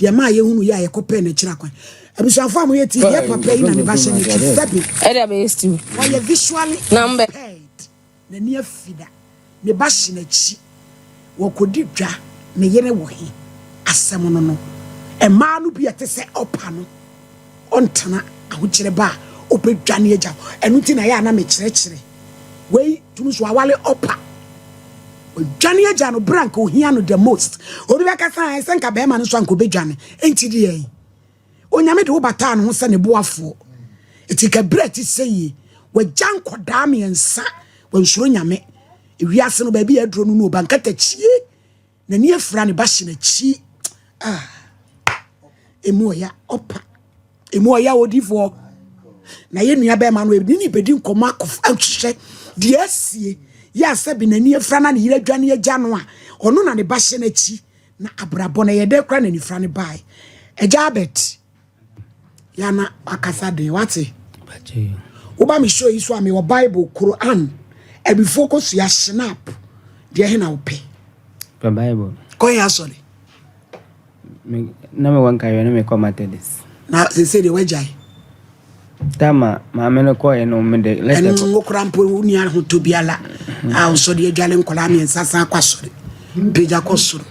Deɛ maa yɛhunu yɛ a yɛkɔpɛɛ n'akyiri akwan. Abusuafoɔ a moyɛ ti yɛ papa yi na ne ba hyɛ n'akyi sɛbe. Ɛde abɛyɛ stew. Ɔyɛ visually Na mbɛ. impaired. N'ani afi da. Ne ba hyɛ n'akyi. Wɔkɔdi dwa. Ne yere wɔ he? Asɛm no no. Mmaa no bi a ɛte sɛ ɔpa no, ɔntena ahokyerɛ ba a, ɔbɛdwane agya hɔ. Ɛno nti na ɛyɛ a na mekyerɛkyerɛ. Wei tumi so awale ɔpa. Ɔdwane agya no berɛ a nka ohia no the most. Obi bɛka sɛ ae sɛ nka bɛrima no nso anka ɔbɛdwane. Enti deɛ Onyame de wo bataa ne ho sɛ ne boafoɔ. Enti ka berɛ a ɛte sɛ yie, wagya nkɔdaa mmiɛnsa, wansuro Nyame. Ewiase no baabi a aduro no no ɔba nkatakyie, n'ani afira ne ba hyɛ n'akyi. Ah, emu ɔya ɔpa, emu ɔya odifoɔ. Na yɛ nua bɛrima no ɛne ne bɛdi nkɔmmɔ akɔhwehwɛ deɛ asie yɛ a sɛbi n'ani afira na ne yere adwane agya no a ɔno na ne ba hyɛ n'akyi na abrabɔ no ɛyɛ dɛ kora n'anifira no bae. Agya Albert yana akasa den wate. Woba me show yi so a mewɔ Bible, Quran, abifoɔ kɔsua Schnapp deɛ he na wopɛ? Pɛ Bible. Kɔyɛ asɔre. Na mewɔ nkaeɛ na mekɔ Methodist. Na sese deɛ wagyae. Tama maame no kɔɛ no mede lɛtɛ Ɛno wo kora mpo wo nua ahotɔ biara a wosɔ de adwale nkwadaa mmiɛnsa san akɔ asɔre mpagya kɔ soro.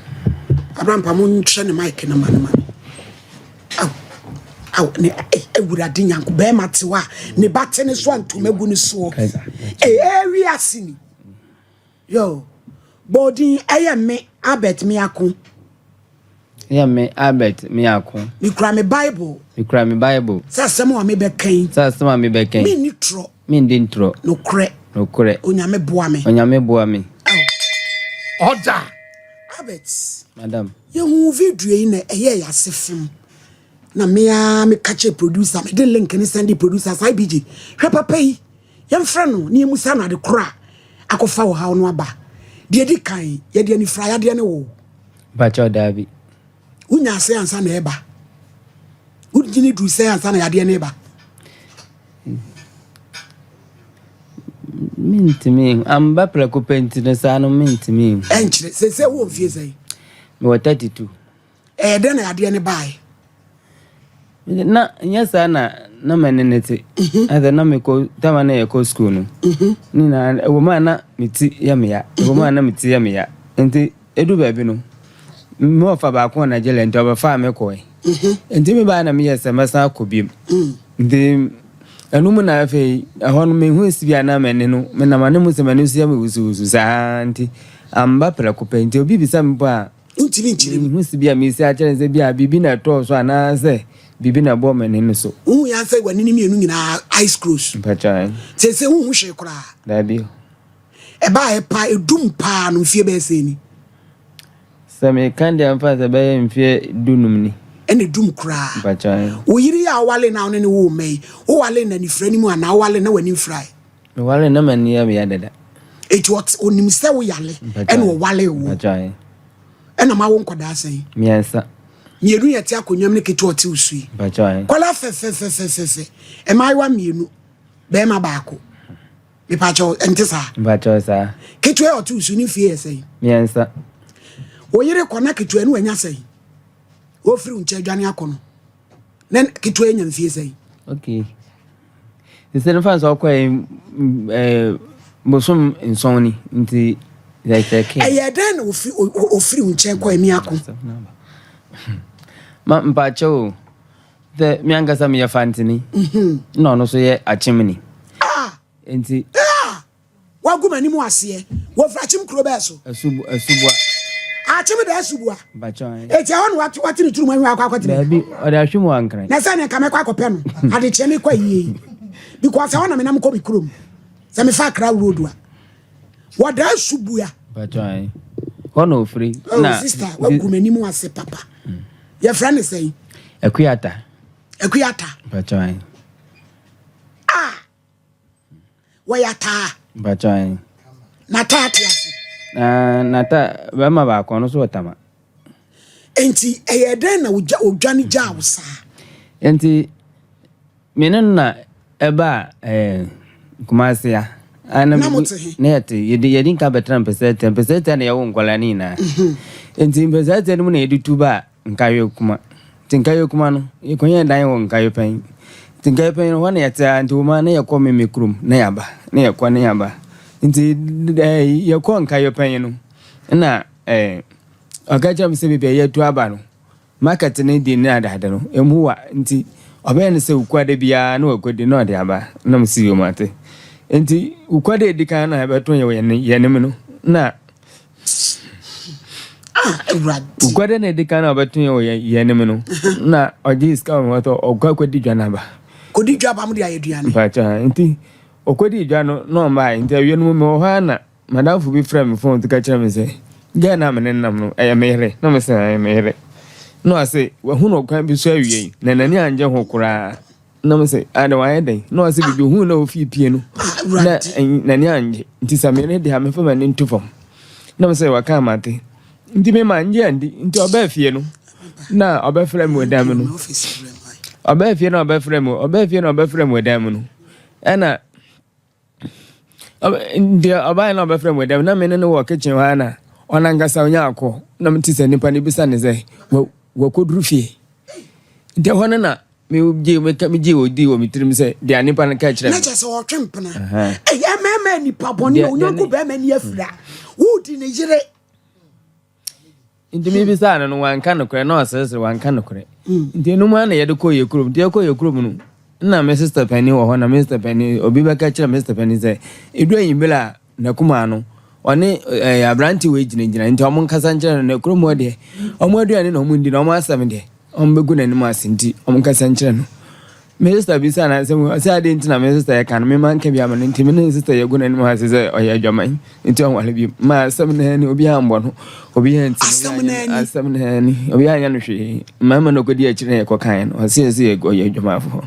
Abrampa mo nkyerɛ ne mic no ma no ma me. Aw aw ne awurade nyanko bɛrima te hɔ a ne ba te ne so a ntoma gu ne soɔ. Ee wiase ni. Yo bɔɔdin ɛyɛ me Albert Miako. Ɛyɛ me Albert Miako. Mekura me Bible. Mekura me Bible. Sɛ asɛm a mebɛka yi. Sɛ asɛm a mebɛka yi. Menni torɔ. Mendi ntorɔ. Nokorɛ. Nokorɛ. Onyame boa me. Onyame boa me. Aw. Order. Albert. Madam. Yɛhu video yi na ɛyɛɛ yɛ ase fem. Na me ara meka kyerɛ producer, mede link ne sɛnde producer sɛ IBG, hwɛ papa yi, yɛmfrɛ no na yɛmmusa no ade korɔ a akɔfa ɔhaw no aba. Deɛ ɛdi kan, yɛde anifirayadeɛ ne wo. Mpakyɛw daabi. Wonya sɛ ansa na ɛba. Wogyini duru sɛ ansa na yadeɛ no ba. Mentumi amba prɛko pɛ nti no saa no mentumi. Ɛnkyerɛ sɛ sɛ wɔ mfie sɛn? Mewɔ 32. Ɛyɛ dɛn na yadeɛ no baeɛ? Na nyɛ saa na na m'ani ne te. Ɛsɛ na mekɔ tama na yɛkɔ sukuu no. Ne nyinaa ɛwɔ mu a na me ti yɛ me ya. Ɛwɔ mu a na me ti yɛ me ya. Nti edu baabi no, me wɔfa baako wɔ Nigeria nti ɔbɛfaa me kɔe. Nti me baa na meyɛ sɛ mɛsan akɔ biom. Nti ɛno mu na afei ɛhɔ no mehu si bi a na m'ani no menam ane mu sɛ m'ani so yɛ me wusuwusu saa nti amba prɛko pɛ. Nti obi bisa me mpo a Wontumi nkyerɛ mu. Mehu sibia mesi akyerɛ no sɛ bia biribi na ɛtɔɔ so anaasɛ biribi na ɛbɔɔ m'ani no so. Wohu yɛ sɛ w'ani no mmienu nyinaa eyes close. Mpakyɛw. Seesei wonhu hwee koraa. Daabi. Ɛbaeɛ paa, ɛdum paa no mfeɛ bɛyɛ sɛn ni? Sɛ meka deɛ mfa sɛ bɛyɛ mfeɛ dunum ni. Ɛna ɛdum koraa. Mpakyɛw. Wo yere yi a wowale no a wo ne no woo mma yi, wowale no anifira no mu anaa wowale no na w'ani mfirae? Meware no na m'ani yɛ me ya dada. Enti ɔte onim sɛ wo yale ɛna ɔwale wo. Ɛna ma wo nkɔdaa sɛn? Mmiɛnsa. Mmienu yɛ te akonnwa mu ne ketewa ɔte wo so yi. Kɔla fɛfɛfɛfɛfɛ. Mmaayewa mmienu, bɛrima baako. Mepakyɛw ɛnte saa? Mepakyɛw saa. Ketewa ɔte wo so ne fie yɛ sɛn? Mmiɛnsa. Wo yere kɔ na ketewa no wanya sɛn? Ofiri wo nkyɛn adwane akɔ no. Na ketewa anya mfie sɛn? Okay. Sɛ no fa sɛ ɔkɔɛ ɛɛ bosom nson ni nti yɛkyɛke. Ɛyɛ dɛn na ofi ofiri wo nkyɛn kɔɛ mi ako? Ma mpakyɛ o sɛ mi ankasa meyɛ fantini mhm. na ɔno nso yɛ akyemni. Ah! Nti. Ah! Wagu m'anim aseɛ. Wɔfiri Akyem kuro bɛɛ so? Asubu, Asubua. Akyem da Asubua. Mpakyɛ. Eti ɛhɔ na wate wate ne turum ahwɛ akɔ akɔtena. Daabi, ɔde ahwe mu ankran. Na sɛ ne nka mɛkɔ akɔpɛ no. Adekyɛ me kɔ ayie yi. Because ɛhɔ na menam kɔ me kurom. Sɛ mefa Accra road a. Wɔda Asubua. Mpakyɛ. Hɔ na ofiri. Oh, na sister, wagu m'anim ase papa. Yɛfrɛ ne sɛn? Akuata. Akuata. Mpakyɛ. Ah! Wɔyɛ ataa. Mpakyɛ ahe. N'ataa te ase. Na n'ata bɛrima baako ɔno nso wɔ tama. Nti ɛyɛ dɛn na ogya odwane gyaa wo saa? Nti me ne no na ɛbaa ɛɛ Kumasi ha. Ah, na mo te he? Na yɛte yɛde yɛde nka bɛtena Mpɛsɛɛtia Mpɛsɛɛtia na yɛwo nkwadaa no nyinaa. Mhm. Nti Mpɛsɛɛtia no mu na yɛde tu baa Nkawie Kuma. Nti Nkayo Kuma no, yɛkɔnyaa dan wɔ Nkayo Pɛn. Nti Nkayo Pɛn no, hɔ na yɛte ara, nti wɔ mu ara na yɛkɔ Meme kurom na yɛaba, na yɛkɔ na yɛaba. Nti ɛɛ yɛkɔɔ Nkayo Pɛn no, ɛna ɛɛ ɔka kyerɛɛ me sɛ baabi a yɛatu aba no, Market no di ne adade no, emu wa nti ɔbɛyɛ no sɛ Wukuada biara na wakɔdi na ɔde aba na mese yoo mate. Nti Wukuada a edi kan na ɛbɛto yɛ wɔ yɛn anim no na Ah, Awurade. Wukuada na edi kan na ɔbɛto yɛ wɔ yɛn anim no na ɔgye sika wɔ me hɔ sɛ ɔkɔ akɔdi dwa no aba. Kɔdi dwa aba mo de ayɛ aduane. Mpakyɛ nti ɔkɔdi dwa no na ɔmbaeɛ nti awie no mu mewɔ hɔ ara na M'adamfo bi frɛɛ me fon so ka kyerɛɛ me sɛ, girl no a me ne no nam no, ɛyɛ me yere. Na mese, ɛyɛ me yere. Na ɔse, wahu no ɔkwan bi so awie yi, na n'ani angye ho koraa. Na mese, ade wayɛ dɛn? Na ɔse, biribi ohuu na ofii pie no, na n'ani angye. Nti sɛ me yere deɛ a, memfa m'ani nto fam. Na mese, waka a mate. Nti me mangye andi. Nti ɔbaa fie no, na ɔbɛfrɛ me wɔ dan mu no. Ɔbaa fie na ɔbɛfrɛ me, ɔbaa fie na ɔbɛfrɛ me wɔ dan mu no. Ɛna Nti ɔbaeɛ na ɔbɛfrɛ me dɛm na me ne no wɔ kitchen hɔ ara na ɔno ankasa ɔnya akɔ na mete sɛ nipa no bisa ne sɛ wakɔduru fie nti ɛhɔ no na megye megye ɔdi wɔ me tirim sɛ deɛ nipa no ka kyerɛ me. Na kyerɛ sɛ ɔtwe mpena. Ɛyɛ mmarima nipa bɔne onyɔnko bɛrima ni afira wodi ne yere. Nti mebisaa no no, wanka nokorɛ, na ɔseresere, wanka nokorɛ. Nti ɛno mu ara na yɛde kɔɔ yɛ kurom. Nti yɛkɔɔ yɛ kurom no, na me sister panin wɔ hɔ, na me sister panin, obi bɛka kyerɛ me sister panin sɛ, ɛdu anwummerɛ a, n'akumaa no, ɔne ɛɛ aberante wei gyinagyina, nti wɔn nkasa nkyerɛ no, na kurom hɔ deɛ, wɔn aduane na wɔn ndi, na wɔn asɛm deɛ, wɔn bɛgu n'anim ase, nti wɔn nkasa nkyerɛ no. Me sista bisaa no asɛm yi, ɔse adɛn nti na me sista yɛ ka no, me manka bi ama no nti me ne sista yɛgu n'anim ase sɛ ɔyɛ adwaman nti ɔnware bio. Ma asɛm no ani, obiara ambɔ no, obiara nti no, asɛm no ani, obiara anyɛ no hwee. Mmarima no kɔdi akyire na yɛkɔkaeɛ no, ɔse ɛsɛ ɔyɛ adwamanfoɔ.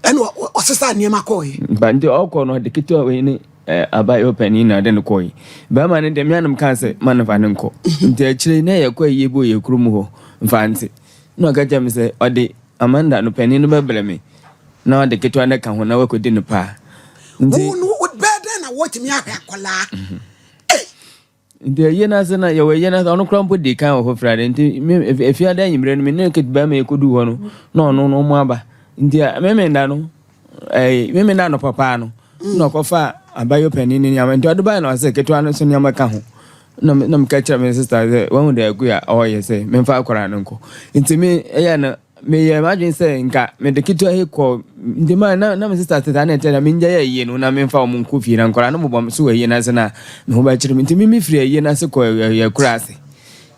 Ɛna ɔsesa nneɛma kɔɔɛ. Ba nti ɔkɔ no ɔde ketewa wei ne abayewa panin na ɔde no kɔɔe. Barima no deɛ me anom kaa sɛ ma no fa no nkɔ. Nti akyire na yɛkɔ ayie bi wɔ yɛ kurom hɔ, Mfantse. Na ɔka kyerɛ me sɛ ɔde Amanda no panin no bɛbrɛ me na ɔde ketewa no ka ho na wakɔdi no paa. Nti, wo no bɛyɛ dɛn na wɔtumi ahwɛ akwadaa? Mhm. Nti ayie no ase no yɛwɔ ayie no ase ɔno koraa mpo dii kan wɔ hɔ firi ade nti me efiada anwummerɛ no me ne kete bɛrima yɛkɔduu hɔ no na ɔno no ɔmo aba nti memenda no ɛɛ memenda anɔpa paa no na ɔkɔfa abayɔ panin ne nneɛma nti ɔde baeɛ na ɔsɛ ketewa no nso nneɛma ka ho na na meka kyerɛ me sista sɛ wahu dɛ agu a ɔyɛ sɛ memfa akwadaa no nkɔ nti me ɛyɛ no meyɛ m'adwene sɛ nka mede ketewa yi kɔ nti ma na na me sista sɛ saa na ɛkyɛ na mengya yɛ ayie no na memfa wɔn nkɔ fie na nkwadaa no bobɔ me so wɔ ayie no ase na me ho bɛkyerɛ me nti me mefiri ayie no ase kɔ akura ase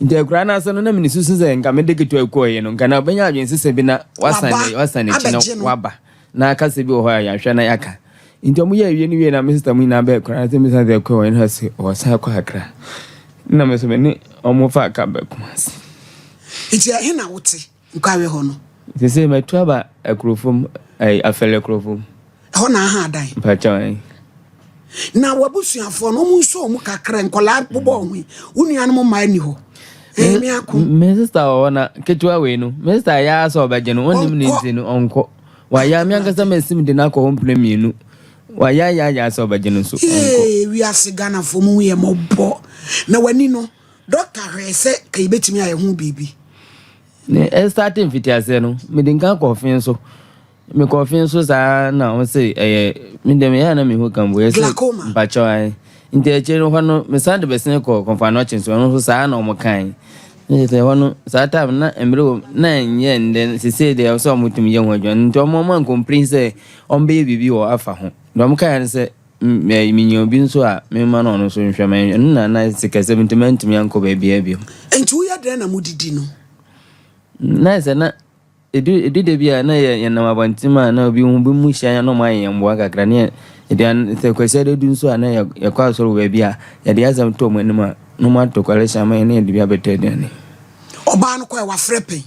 nti akura no ase no na mene susu sɛ nka mede ketewa yi kɔɔ yɛ no nka na ɔbɛnya adwene sesa bi na wasan wasan n'akyi na waba Na kasa bi wɔ hɔ a yɛahwɛ na yɛaka. Nti ɔmo yɛɛ wie no wie na me sista mu nyinaa bɛɛ koraa sɛ mesan sɛ kɔ wɔn ha se ɔsan kɔ Accra. Na me so me ne ɔmo fa aka bɛ Kumasi. Nti ɛhe na wote Nkwawɛ hɔ no? Sesei matu aba Akurofom, ɛɛ Afɛle Akurofom. Ɛhɔ na aha adan? Mpakyɛw ɛn. Na w'abusuafoɔ no, wɔn nso wɔn kakra, nkwadaa bobɔ wɔn yi, wo nuanom mmaa nni hɔ. Ɛɛ me ako. Me sista wɔ hɔ na ketewa wei no, me sista yɛ ara sɛ ɔbɛgye no, ɔnnim ne nti no, ɔnkɔ. Wayɛ me ankasa masim de no akɔ hɔ mprɛ mmienu. Wayɛ ayɛ ayɛ sɛ ɔbɛgye no nso, ɔnkɔ. Ee, wiase Ghanafoɔ mo ho yɛ mmɔbɔ. Na w'ani no, dɔkta hwɛɛ sɛ ka yɛbɛtumi ayɛ ho biribi. Ne ɛstate mfitiaseɛ no, mede nka kɔɔ fe nso. Mekɔɔ fe nso saa na wɔn se ɛyɛ me deɛ meyɛ a na mehu kan bo yɛsɛ Glaucoma. mpakyɛw ae nti akyire no hɔ no mesan de bɛsene kɔɔ Kɔmfoanɔkye nso ɛno nso saa na wɔn kae ne sɛ hɔ no saa time na mmerɛ wɔ na ɛnyɛ ndɛ sesei deɛ sɛ wɔn tumi yɛ ho adwuma nti wɔn wɔn ankomplin sɛ wɔn bɛyɛ biribi wɔ afa ho deɛ wɔn kaeɛ no sɛ menya obi nso a memma no ɔno nso nhwɛ ma ɛno na na sikasɛm nti mantumi ankɔ baabiara bio. Nti woyɛ dɛn na modidi no? Na sɛ na Edu edu da bi a na yɛ yɛnam abɔnten mu a na obi hu bi mu hyia yɛn na wɔayɛ yɛn mmoa kakra ne yɛ aduan sɛ Kwasiada du nso a na yɛ yɛkɔ asɔre wɔ baabi a yɛde asɛm to wɔn anim a na wɔatɔ kɔlɛhyɛn ama yɛn na yɛde bi abɛtɔ aduane. Ɔbaa no kɔɛ wafrɛ pɛn?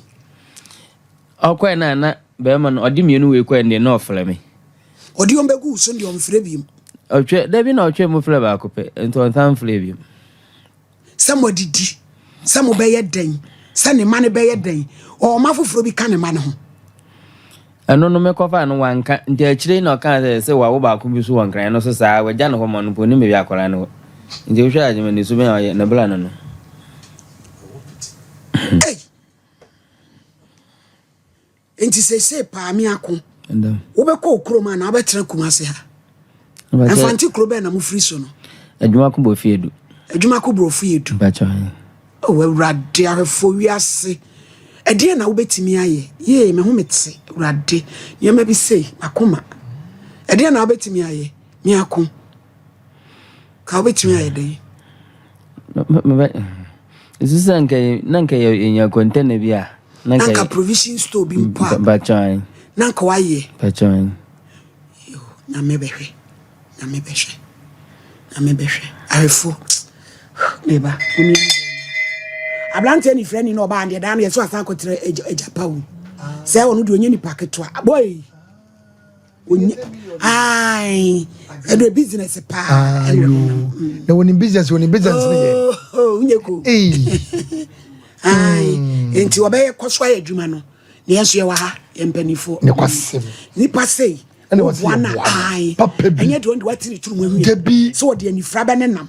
Ɔkɔɛ no a na bɛrima no ɔde mmienu wei kɔɛ no deɛ na ɔfrɛ me. Ɔde wɔn bɛgu wo so no deɛ ɔmfrɛ biom. Ɔtwɛ da bi na ɔtwɛ mu frɛ baako pɛ nti ɔnsan mfrɛ biom. Sɛ moadidi, sɛ mobɛyɛ dɛn, sɛ ne mma no bɛyɛ dɛn, ɔwɔ mma foforɔ bi ka ne mma no ho. Ɛno no mekɔfaa no wanka, nti akyire yi na ɔkaa sɛ sɛ wawo baako bi so wɔ Nkran, ɛno nso saa, wagya no hɔ ma no mpo ɔnnim baabi a akwadaa no wɔ. Nti wohwɛ a gyama ne su bɛn a ɔyɛ, ne bra no no. Ei! Nti seesei paa me ako. Wobɛkɔ wo kurom anaa wobɛtena Kumase ha? Mfante kuro bɛn na mofiri so no? Adwuma ko Borɔfo Edu. Adwuma ko Borɔfo Edu. Oh, Awurade ahwɛfoɔ wiase. Ɛdeɛn na wobɛtumi ayɛ? Yee, me ho mete, Awurade. Nneɛma bi sei, makoma. Ɛdeɛn na wobɛtumi ayɛ? Me ako. Ka wobɛtumi ayɛ dɛn? Ɛsu sɛ nka na nka yɛnya container bi a. Na nka provision store bi mpo a. Batwan. Na nka wayɛ. Batwan. Yo, nyame bɛhwɛ. Nyame bɛhwɛ. Nyame bɛhwɛ. Ahwɛfo. Meba. Abranteɛ ne frɛ ni na ɔbaa deɛ daa no yɛ so asan akɔtena agya pa wo. Sɛ ɔno deɛ ɔnyɛ nipa ketewa. Boy. Onye ae ɛdɔ business paa. Ayo. Na wɔnim business wɔnim business ne yɛ. Oh, wonyɛ ko. Ee. Ae. Nti wɔbɛyɛ kɔ so ayɛ adwuma no. Na yɛn nso yɛwɔ ha yɛ mpanimfoɔ. Ne kwasɛm. Nipa sei. Ɛna wɔsi Wɔboa yɛ na boa. ae. Papa bi. Ɛnyɛ deɛ ɔde watiri turu mu ahu yɛ. Dabi. Sɛ wɔde anifira bɛ ne nam.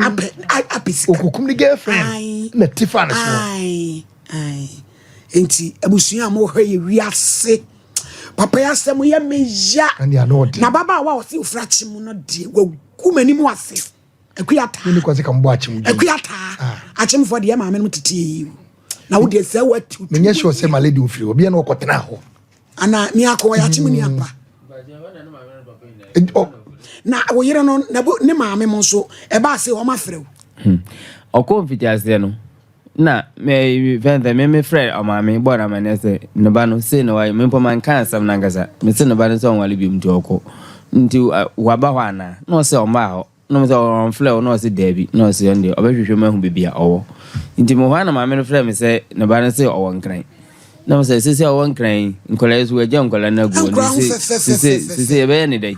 Apɛ apɛ sika. Okokum ne girlfriend. Ae. Na tifa ne so. Ae. Ae. Nti abusua a mohwɛ yɛ wiase. Papa yi asɛm yɛ me ya. Ɛne ano ɔden. Na ababaawa a ɔse ofiri akyem no deɛ wagu m'anim ase. Akua taa. Ne kwasi ka mbɔ akyem dwom. Akua taa. Ah. Akyemfoɔ deɛ maame no tete yi o. Na wo deɛ sɛ watu. Menyɛ sure sɛ my lady ofiri hɔ. Bia na ɔkɔtena hɔ. Ana me akɔ ɔyɛ akyem ni apa. Na wo yere no na ne maame mo nso ɛbaa sɛ wɔn afrɛ wo. Hmm. Ɔkɔ mfitiaseɛ no na me fɛn sɛ me mefrɛ ɔmaame bɔɔ no amanneɛ sɛ ne ba no sei na wayɛ me mpo manka asɛm no ankasa mese ne ba no sɛ ɔnwale biom nti ɔkɔ nti waba hɔ anaa na ɔsɛ ɔmmaa hɔ na ɔsɛ ɔmfrɛ wo na ɔsɛ daabi na ɔsɛ ɔno deɛ ɔbɛhwehwɛ mu ahu baabi a ɔwɔ nti mo hɔ a na maame no frɛ me sɛ ne ba no sɛ ɔwɔ nkran na mo sɛ sese ɔwɔ nkran yi nkwadaa yi so wagya nkwadaa no agu hɔ Nkwadaa ho nti fɛfɛfɛfɛfɛ. sese sese yɛbɛyɛ ne dɛn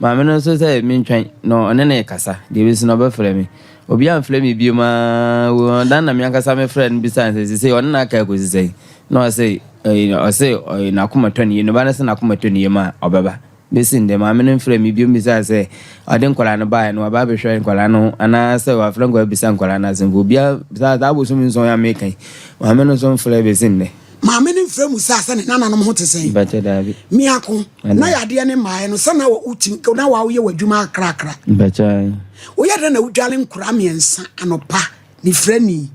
maame no nso sɛ mentwɛn na ɔne ne kasa deɛ bɛsi no ɔbɛfrɛ me Obi amfrɛ me biom aa oo dan na me ankasa me frɛ no bisaa no sɛ sesei ɔne no aka akosi sɛn na ɔse ɔse n'akoma tɔ ne yam ne ba no se n'akoma tɔ ne yam a ɔbɛba besi ndɛ maame no mfrɛ me biom bisaa sɛ ɔde nkwadaa no baeɛ no waba abɛhwɛ nkwadaa no anaa sɛ wafrɛ nkwadaa bisa nkwadaa no asɛm obiara saa saa bosom nson a meka yi maame no nso mfrɛ besi ndɛ. Maame no mfrɛ mu saa sɛ ne nananom ho te sɛn? Mpakyɛ daabi. Miako, na yadeɛ no mmaeɛ no, sɛ na wotumi, na woyɛ w'adwuma akrakra. Mpakyɛ. Woyɛ dɛn na wodwale nkora mmiɛnsa anɔpa, nifirani?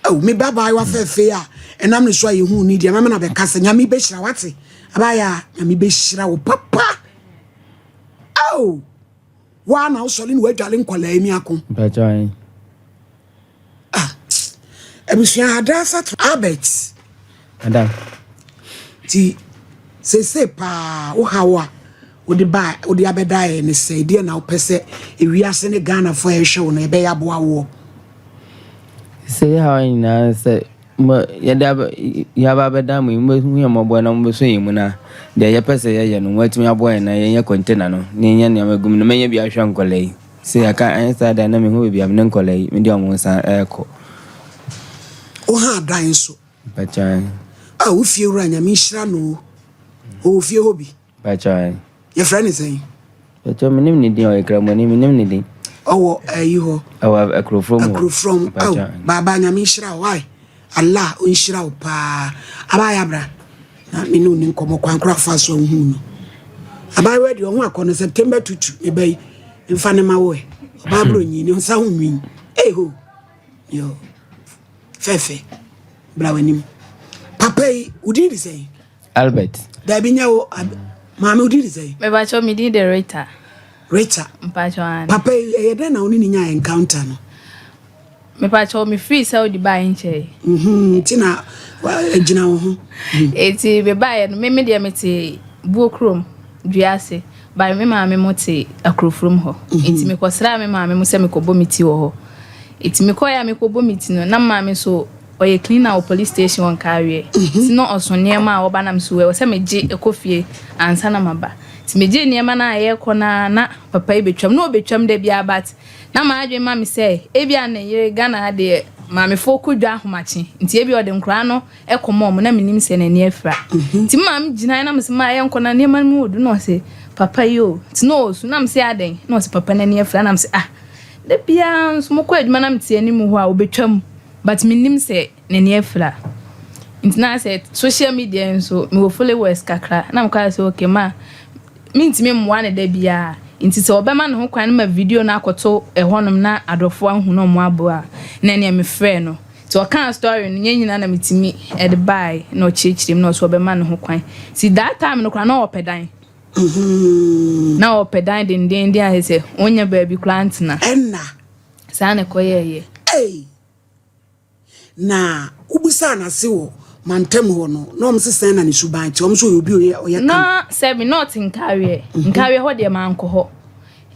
Oh, me ba baayewa fɛfɛ a ɛnam ne so a yɛhu ni deɛ mɛma na bɛka sɛ Nyame bɛhyira wate. Abaayewa, Nyame bɛhyira wo papa. Oh, woa na wosɔre na woadwale nkwadaa yi miako. Mpakyɛ. Ah, abusua Hadassah Albert. Madam. Ti seesei paa wo haw a wode ba wode abɛda yɛ ne sɛ deɛ na wopɛ sɛ ewiase ne Ghanafoɔ a ɛhwɛ wo no ɛbɛyɛ aboa woɔ. Sɛ yɛ haw nyinaa sɛ mo yɛde aba yɛaba abɛda mo yi mobɛhu yɛn mmɔbɔ na mobɛsɔ yɛn mu na deɛ yɛpɛ sɛ yɛyɛ no moatumi aboa yɛn na yɛnyɛ container no na yɛnya nneɛma gu mu na mɛnya bi ahwɛ nkɔla yi. Sɛ yɛka anyɛ saa deɛ na mehu baabi a me ne nkwadaa yi mede wɔn san rekɔ. Wo ha adan nso. Mpakyɛw. Ah, wo fie wura nyame nhyira no o. Ɔwɔ fie hɔ bi. Mpakyɛw. Yɛfrɛ ne sɛn? Mpakyɛw menim ne din ɔyɛ kramoni menim ne din. Ɔwɔ ayi hɔ. Ɔwɔ Akurofurom hɔ. Akurofurom. Aw, baaba nyame nhyira wo why? Allah ɔnhyira wo paa. Abaayewa bra. Na me ne wo ni nkɔmmɔ kwan koraa fa so a wohuu no. Abaayewa deɛ ɔho akɔ no September tutu me ba yi mfa ne ma wo ɛ. Ɔbaa bro nyi ne nsa ho nwi. Hey ho. Yo. Fɛfɛ. Bra w'anim. Papa yi, wo din de sɛn? Albert. Dabi nyɛ wo. Maame wo din de sɛn? Mebakyɛw me din de Rita. Rita. Mpakyɛw ane. Papa yi, ɛyɛ dɛn na wo ne ne nyaa encounter no? Mepakyɛw me firi Saudi baeɛ nkyɛe. Mhm, nti na gyina wo ho. Eti me baeɛ no, me me deɛ mete buo kurom dua ase, but me maame mo te akurofurom hɔ. Eti me kɔsraa me maame mo sɛ mekɔbɔ me ti wɔ hɔ. Eti me kɔeɛ a mekɔbɔ me ti no, na me maame nso ɔyɛ cleaner wɔ police station wɔ Nkareɛ. Nti na ɔso nneɛma a ɔba na me so ɛwɔ sɛ megye kɔ fie ansa na maba. Nti megyee nneɛma no a yɛrekɔ no ara na papa yi bɛtwam. Na ɔbɛtwam da biara but Na m'adwene ma me sɛ ebia ne yere Ghana ha deɛ maamefoɔ kɔ dwa ahomakye nti ebia ɔde nkwadaa no kɔma wɔn na menim sɛ n'ani afira. Nti me maame gyinae na mese maa yɛnkɔ na nneɛma no mu wɔ du na ɔse papa yi o nti na ɔresu na mese adɛn na ɔse papa n'ani afira na mese ah da biara nso mokɔ adwuma na mete anim hɔ a ɔbɛtwam but menim sɛ n'ani afira. Nti na sɛ social media nso mewɔ followers kakra na mekɔa sɛ okay ma mentumi mmoa no da biara nti sɛ ɔbɛma ne ho kwan no ma video no akɔto ɛhɔnom na adɔfoɔ ahu na ɔmo aboa a, na ɛneɛ mefrɛ no. Nti ɔkaa story no nyɛ nyinaa na metumi ɛde bae na ɔkyerɛkyerɛ mu na ɔsɛ ɔbɛma ne ho kwan. Nti that time no koraa na ɔpɛ dan. Na ɔpɛ dan dendenden a sɛ ɔnya baabi koraa ntena. Ɛnna. Saa na ɛkɔyɛɛyɛ. Ei! Na wobisaa no ase wɔ mantam hɔ no, na wɔn se sɛn na ne suban te? Wɔn se ɔyɛ obi a ɔyɛ kama. Na sɛbi na ɔte Nkareɛ. Nkareɛ hɔ deɛ mankɔ hɔ.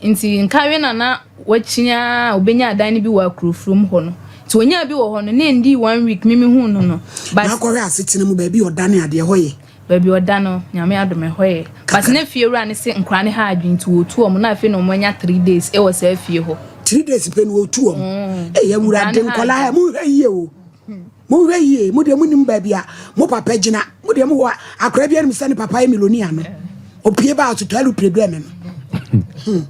Nti Nkareɛ na na wakyin ara a ɔbɛnya adan no bi wɔ Akurofurom hɔ no. Nti ɔnyaa bi wɔ hɔ no, na ɛndii one week me mehuu no no. But. Na akɔhwɛ asetena mu, baabi a ɔda ne adeɛ, ɛhɔ yɛ? Baabi a ɔda no, Nyame adom ɛhɔ yɛ. But na fie wura no se nkwadaa no ha adwene nti wɔtu wɔn, na afei na wɔn anya 3 days wɔ saa fie hɔ. 3 days pɛ na wɔtu wɔn. Ei Awurade, nkwadaa ha, monhwɛ yie o. Monhwɛ yie, mo deɛ monim baabi a mo papa gyina. Mo deɛ mowɔ akwadaa bi anim sɛ ne papa yɛ milonia no. Opie ba ɔtotɔ alupre brɛ me no.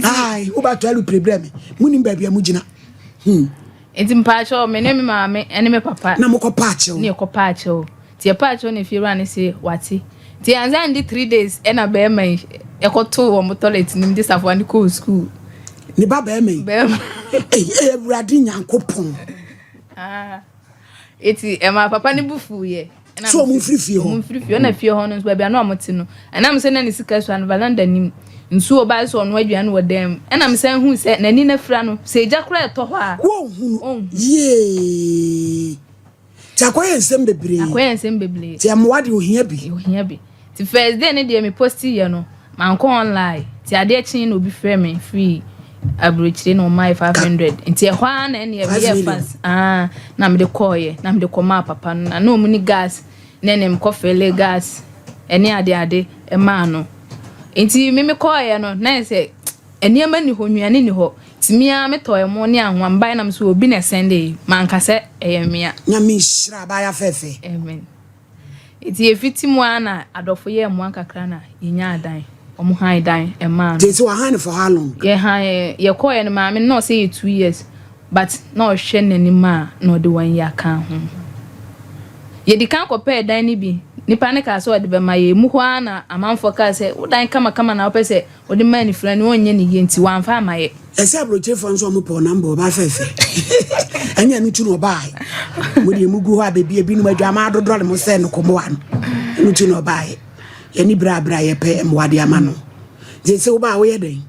Ai, wobɛtɔ alupre brɛ me. Monim baabi a mogyina. Nti mpaakyɛw me ne me maame ne me papa. Na mokɔ paakyɛw. Ne yɛkɔ paakyɛw. Nti yɛpaakyɛw na efiewura no se wate. Nti ansa ndi 3 days ɛna bɛrima yi ɛkɔtoo wɔn toilet no mu de safoa no kɔɔ school. Ne ba bɛrima yi. Bɛrima. Ei, ei, Awurade Nyankopɔn. Ah. Eti ɛma papa no bu fu yɛ. So ɔmo mfiri fie hɔ. Ɔmo mfiri fie hɔ na fie hɔ no nso baabi a na ɔmo te no. Ɛnam sɛ na ne sika sua no valanda nim. Nsuo ɔbaa sɛ ɔno aduane wɔ dan mu. Ɛna mesan hu sɛ n'ani no afira no sɛ egya koraa ɛtɔ hɔ a. Wɔnhunu. Yee. Nti akɔyɛ nsɛm bebree. Akɔyɛ nsɛm bebree. Nti mmoa deɛ ohia bi. Ohia bi. Nti first day ne deɛ me post yɛ no mankɔ online. Nti adeɛ kyee na obi frɛ me firi aburokyire na ɔmaa yɛ 500. Nti ɛhɔ ara na ɛneɛ meyɛ fast. Ah, na mede kɔɔyɛ na mede kɔmaa papa no na na ɔmu ni gas na ɛne mekɔ fill gas ɛne ade ade ɛmaa no. Nti me me kɔɔyɛ no na yɛ sɛ nneɛma ni hɔ, nnuane ni hɔ. Nti me ara metɔ ɛmo ne ahoa mbae nam so obi na ɛsɛnde manka sɛ ɛyɛ mmea. Nyame nhyira abaayewa fɛɛfɛ. Amen. Nti yɛfiti mu ara na adɔfo yɛɛ mmoa kakra na yɛnyaa dan. Ɔmo han dan ɛmaa no. Nti sɛ wahan no for how long? Yɛhan yɛkɔɔyɛ no maame no na ɔsɛ yɛ 2 years but na ɔhwɛ n'anim a na ɔde 1 year aka ho. Yɛdi kan kɔpɛɛ dan no bi. Nipa no kaa sɛ ɔde bɛma yɛ. Emu hɔ ara na amanfoɔ kaa sɛ wo dan kamakama na wopɛ sɛ ɔde maa ne fira no ɔnyɛ ne yie nti wamfa ama yɛ. Ɛsɛ aburokyerefoɔ nso ɔmo pɛ ɔnam bɔ ɔbaa fɛɛfɛ. Ɛnyɛ ɛno ti na ɔbaa. Mo deɛ mo gu hɔ a beebi ebinom adwama adodɔ ne mo sɛ no kɔmboa no. Ɛno ti na ɔbaa. Yɛne bere abere a yɛpɛ mmoa de ama no. Nti sɛ wobaa woyɛ dɛn?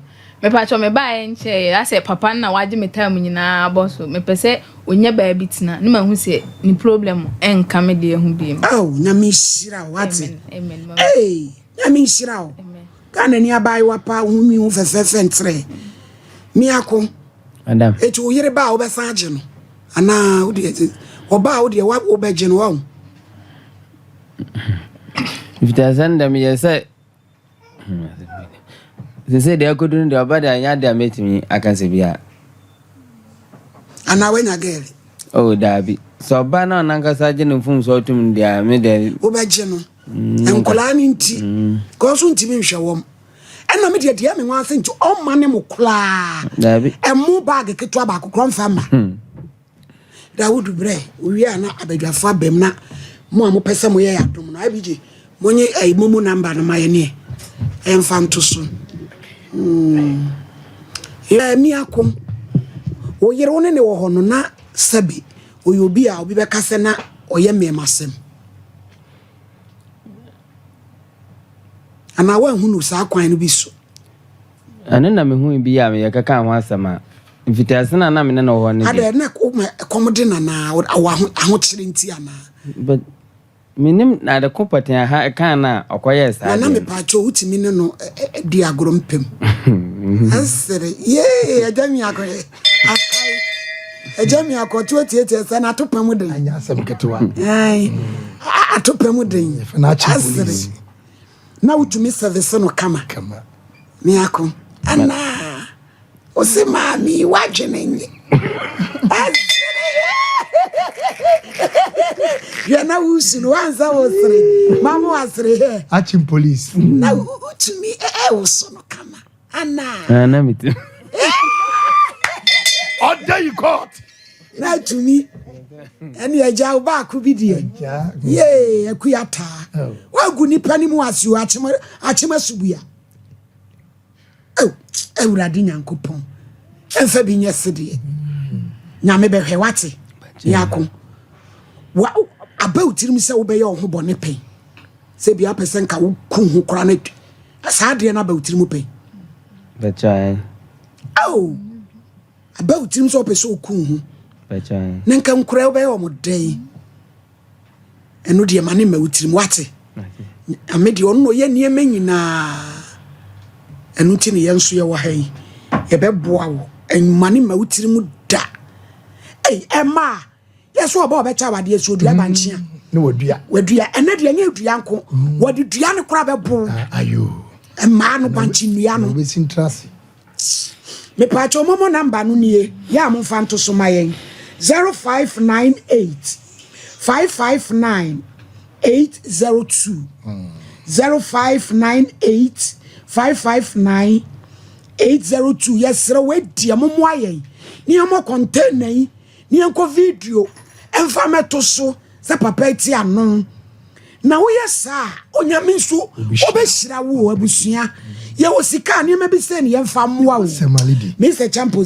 Mepatwɔ me baeɛ nkyɛɛ asɛ papa no na wagye me time nyinaa abɔ so. Mepɛ sɛ onya baabi tena ne mahu sɛ ne problem ɛnka me deɛ ho biem. Oh, Nyame nhyira wo wate. Amen. Amen. Mama. Hey, Nyame nhyira wo. Amen. Ghana ni abaayewa pa wo ho nwi ho fɛfɛɛfɛ ntrɛ. Miako. Madam. Eti wo yere ba a wobɛsan agye no. Anaa wo deɛ ɔba a wo deɛ wobɛgye no wahu. Mfitiaseɛ no deɛ meyɛ sɛ sese deɛ akɔdu no deɛ ɔba deɛ anyɛ adeɛ a mɛtumi aka sɛ bi a. Anaa wanya girl. Oh daabi. Sɛ ɔba na ɔnankasa gye ne mfomsoɔ tom deɛ a me deɛ. Wobɛgye no. Nkwadaa no nti. Kɔɔ so ntumi nhwɛ wɔm. Ɛna me deɛ deɛ me nwa ase nti ɔmma ne mo koraa. Daabi. Ɛmo bag ketewa baako korɔ mfa ma. Dawudu brɛ owie a na abadwafo abam na mo a mopɛ sɛ moyɛ yɛ adom no IBG monye ɛyi momo number no ma yɛ neɛ ɛmfa nto so. Yɛ miako wo yere wo ne ne wɔ hɔ no na sɛbi ɔyɛ obi a obi bɛka sɛ na ɔyɛ mmɛɛmasɛm anaa woanhu no saa kwan no bi so. Ɛno na mehu bi a meyɛ kɛka ho asɛm a mfitiase no a na me ne no wɔ hɔ no deɛ. Adɛn na woma ɛkɔm de no anaa wɔ ahokyere nti anaa? But menim na ade ko pɔtee aha ɛkaa no a ɔkɔyɛɛ saa Nana deɛ no. mepaakyɛw wotumi ne no di agorɔ mpam. Ɛsere yee agya mi akɔ akae agya mi akɔ to atietie sɛ na ato pam den. Anyɛ asɛm ketewa. Ɛn ato pam den. Yɛfɛ no akye Ɛsere police. na wotumi service no kama. Kama. Mi ako anaa ose maame wadwene nye. Ɛsere hwɛ na wusu no wansa wo sere mamu wasere hɛ. Akye police. Na wotumi ɛwoso no kama anaa. Ah, na meti. Order you court. Na atumi ɛne agya wo baako bi deɛ. Yee akuya taa. Oh. Wagu nipa no mu ase o akyema akyema subua. Oh, Awurade Nyankopɔn. Ɛmfa bi nyɛ sedeɛ. Nyame bɛhwɛ wate. Nyako. Wa aba wo tirim sɛ wobɛyɛ wo ho bɔne pɛn. Sɛ bia wopɛ sɛ nka woku ho koraa no saa adeɛ no aba wo tirim pɛn. Bɛkyae. Oh, aba wo tirim sɛ wopɛ sɛ woku ho. Bɛkyae. Na nka nkora wobɛyɛ wɔn dɛn? Ɛno deɛ ma ne mma wo tirim wate. Nyame deɛ ɔno na ɔyɛ nneɛma nyinaa. Ɛno nti ne yɛn nso yɛwɔ ha yi. Yɛbɛboa wo. Ɛma ne mma wo tirim da. Ei, ɛma a yɛ so ɔbɔ ɔbɛkyɛ awadeɛ so odua bankye a. Ne wadua. Wadua. Ɛnɛ deɛ ɛnyɛ dua nko. Wɔde dua no koraa bɛbo. Ah, ayo. Mmaa no bankye nnua no. Wɔbɛsi ntra ase. Mepaakyɛw momo number no nie yɛ a momfa nto so ma yɛn 0598 559 802 0598 559 802 yɛsrɛ wɔadiɛ mommoa yɛn ne yɛmmɔ container yi ne yɛnkɔ video ɛmfa mɛto so sɛ papa ti ano na woyɛ saa a onyame nso ɔbɛhyira wo abusua yɛwɔ sika a nneɛma bi sɛ ne yɛmfa mmoa wo Sɛ Malidi. Mr. Champos.